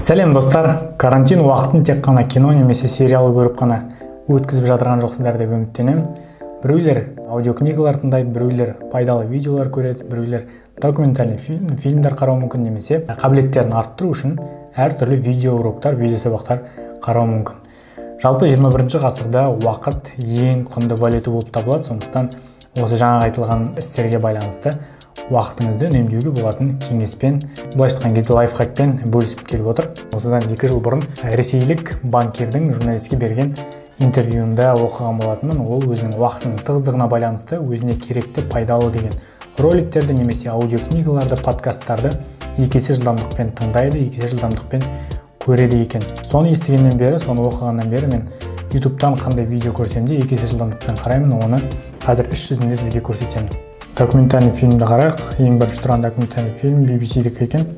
Сәлем, достар! Карантин уақытын тек қана кино немесе сериал көріп қана өткізіп жатырған жоқсыздар деп үміттенемін. Біреулер аудиокнигалар тыңдайды, біреулер пайдалы видеолар көреді, біреулер документальный фильмдер қарауы мүмкін немесе қабілеттерін арттыру үшін әртүрлі видео уроктар, видео сабақтар қарауы мүмкін. Жалпы 21 ғасырда уақыт ең құнды валюта болып табылады, сондықтан осы жаңа айтылған істерге байланысты уақытыңызды үнемдеуге болатын кеңеспен, былайша айтқан кезде лайфхакпен бөлісіп келіп отыр. Осыдан 2 жыл бұрын ресейлік банкирдің журналистке берген интервьюында оқыған болатынмын. Ол өзінің уақытының тығыздығына байланысты өзіне керекті, пайдалы деген роликтерді немесе аудиокнигаларды, подкасттарды 2 есе жылдамдықпен тыңдайды, 2 есе жылдамдықпен көреді екен. Соны естігеннен бері, соны оқығаннан бері мен Ютубтан қандай видео көрсем де, 2 есе жылдамдықпен қараймын. Оны қазір іс жүзінде сізге көрсетемін. Документальный фильмді қарайық. Ең бірінші тұрған документальный фильм BBC-дікі екен.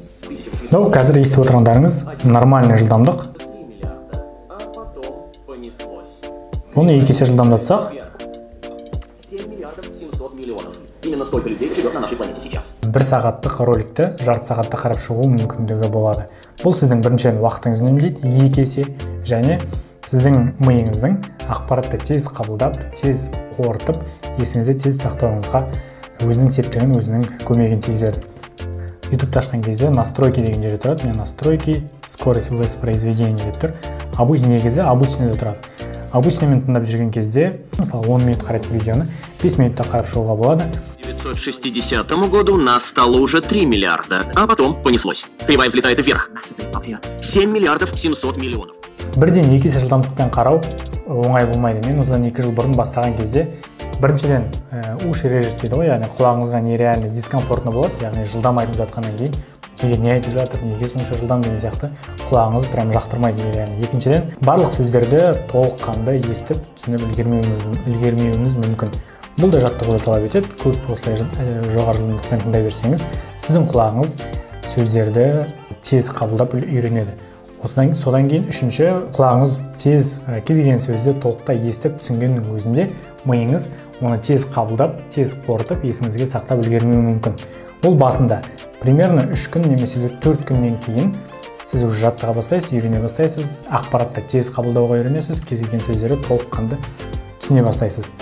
Ну, қазір естіп отырғандарыңыз нормальный жылдамдық. 3 миллиарда. А потом понеслось. Бұны 2 есе жылдамдатсақ, Вверх. 7 миллиардов 700 миллионов. Именно столько людей живет на нашей планете сейчас. 1 сағаттық роликті жарты сағатта қарап шығу мүмкіндігі болады. Бұл сіздің біріншіден уақытыңызды үнемдейді 2 есе және сіздің миыңыздың ақпаратты тез қабылдап, тез қорытып, есіңізде тез сақтауыңызға өзінің септігін, өзінің көмегін тигізеді. Ютубты ашқан кезде «Настройки» деген жерде тұрады. Міне, «Настройки», «Скорость воспроизведения» деп тұр. Негізі обычныйда тұрады. Обычныймен тыңдап жүрген кезде, мысалы, 10 минут қарайтын видеоны 5 минутта қарап шығуға болады. 960 году нас стало уже 3 миллиарда, а потом понеслось. Кривая взлетает вверх. 7 миллиардов 700 миллионов. Бірден 2 есе жылдамдықпен қарау оңай болмайды. Мен осыдан 2 жыл бұрын бастаған кезде, біріншіден, уши режет дейді ғой, яғни құлағыңызға нереально дискомфортно болады, яғни жылдам айтып жатқаннан кейін неге, не айтып жатыр, неге сонша жылдам деген сияқты құлағыңыз прям жақтырмайды нереально. Екіншіден, барлық сөздерді толыққанды естіп, түсініп үлгермеуіңіз мүмкін. Бұл да жаттығуды талап етеді. Көп осылай жоғары жылдамдықпен тыңдай берсеңіз, сіздің құлағыңыз сөздерді тез қабылдап үйренеді. Осыдан, содан кейін үшінші, құлағыңыз тез кез келген сөзді толықтай естіп түсінгеннің өзінде миыңыз оны тез қабылдап, тез қорытып, есіңізге сақтап үлгермеуі мүмкін. Ол басында примерно 3 күн немесе 4 күннен кейін сіз уже жаттыға бастайсыз, үйрене бастайсыз, ақпаратты тез қабылдауға үйренесіз, кез келген сөздерді толыққанды түсіне бастайсыз.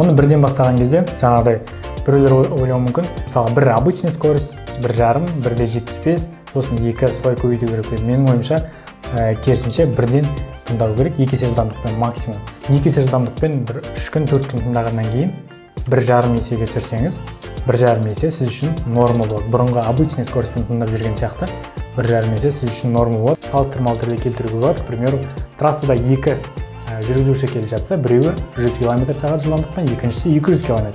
Бұны бірден бастаған кезде жаңағыдай біреулер ойлауы мүмкін, мысалы, бір обычный скорость, 1,5, 1,75, сосын екі, солай көбейту керек деп. Менің ойымша, керісінше, бірден тыңдау керек 2 есе жылдамдықпен. Максимум 2 есе жылдамдықпен бір 3 күн, 4 күн тыңдағаннан кейін 1,5 есеге түсірсеңіз, 1,5 есе сіз үшін норма болады. Бұрынғы обычный скоростьпен тыңдап жүрген сияқты 1,5 есе сіз үшін норма болады. Салыстырмалы түрде келтіруге болады. К примеру, трассада екі жүргізуші келе жатса, біреуі 100 км сағат жылдамдықпен, екіншісі 200 км.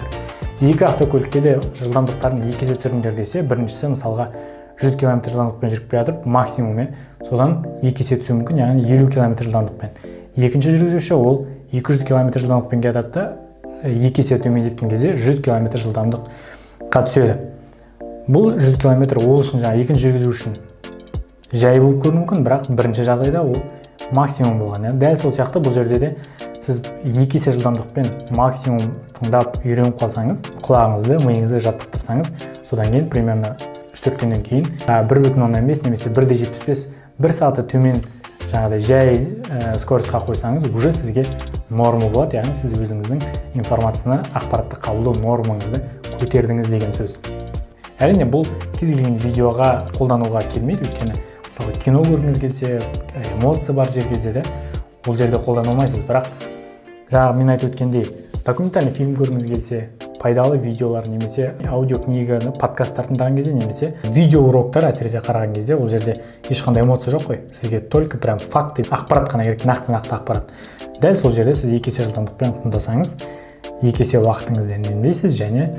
Екі автокөлікке де жылдамдықтарын 2 есе түсіріңдер десе, біріншісі, мысалға, 100 км жылдамдықпен жүріп келе жатып, максимум содан 2 есе түсуі мүмкін, яғни 50 км жылдамдықпен. Екінші жүргізуші ол 200 км жылдамдықпен келе жатады да, 2 есе төмендеткен кезде 100 км жылдамдыққа түседі. Бұл 100 км ол үшін, жаңағы екінші жүргізуші үшін жай болып көрінуі мүмкін, бірақ бірінші жағдайда ол максимум болған, иә. Дәл сол сияқты бұл жерде де сіз 2 есе жылдамдықпен максимум тыңдап үйреніп қалсаңыз, құлағыңызды, миыңызды жаттықтырсаңыз, содан кейін примерно 3-4 күннен кейін 1,5 немесе 1,75, 1 саты төмен жаңағыдай жай скоростьқа қойсаңыз, уже сізге норма болады, яғни сіз өзіңіздің информацияны, ақпаратты қабылдау нормаңызды көтердіңіз деген сөз. Әрине, бұл кез келген видеоға қолдануға келмейді, өйткені, мысалы, кино көргіңіз келсе, эмоция бар жер кезде де ол жерде қолдана алмайсыз. Бірақ жаңағы мен айтып өткендей, документальный фильм көргіңіз келсе, пайдалы видеолар немесе аудиокниганы, подкасттар тыңдаған кезде немесе видео уроктар әсіресе қараған кезде, ол жерде ешқандай эмоция жоқ қой, сізге только прям факты, ақпарат қана керек, нақты нақты ақпарат. Дәл сол жерде сіз 2 есе жылдамдықпен тыңдасаңыз, 2 есе уақытыңызды үнемдейсіз және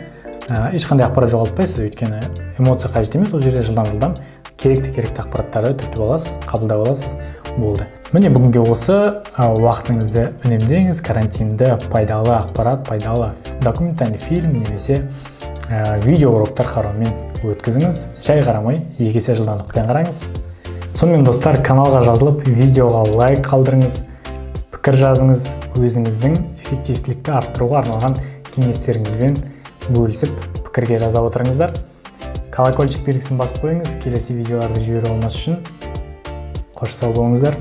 ешқандай ақпарат жоғалтпайсыз, өйткені эмоция қажет емес ол жерде. Жылдам жылдам керекті керекті ақпараттарды түртіп аласыз, қабылдап аласыз, болды. Міне, бүгінге осы. Уақытыңызды үнемдеңіз, карантинді пайдалы ақпарат, пайдалы документальный фильм немесе видео уроктар қараумен өткізіңіз. Жай қарамай, 2 есе жылдамдықпен қараңыз. Сонымен, достар, каналға жазылып, видеоға лайк қалдырыңыз, пікір жазыңыз, өзіңіздің эффективтілікті арттыруға арналған кеңестеріңізбен бөлісіп, пікірге жаза отырыңыздар. Колокольчик белгісін басып қойыңыз, келесі видеоларды жіберіп алмас үшін. Қош, сау болыңыздар.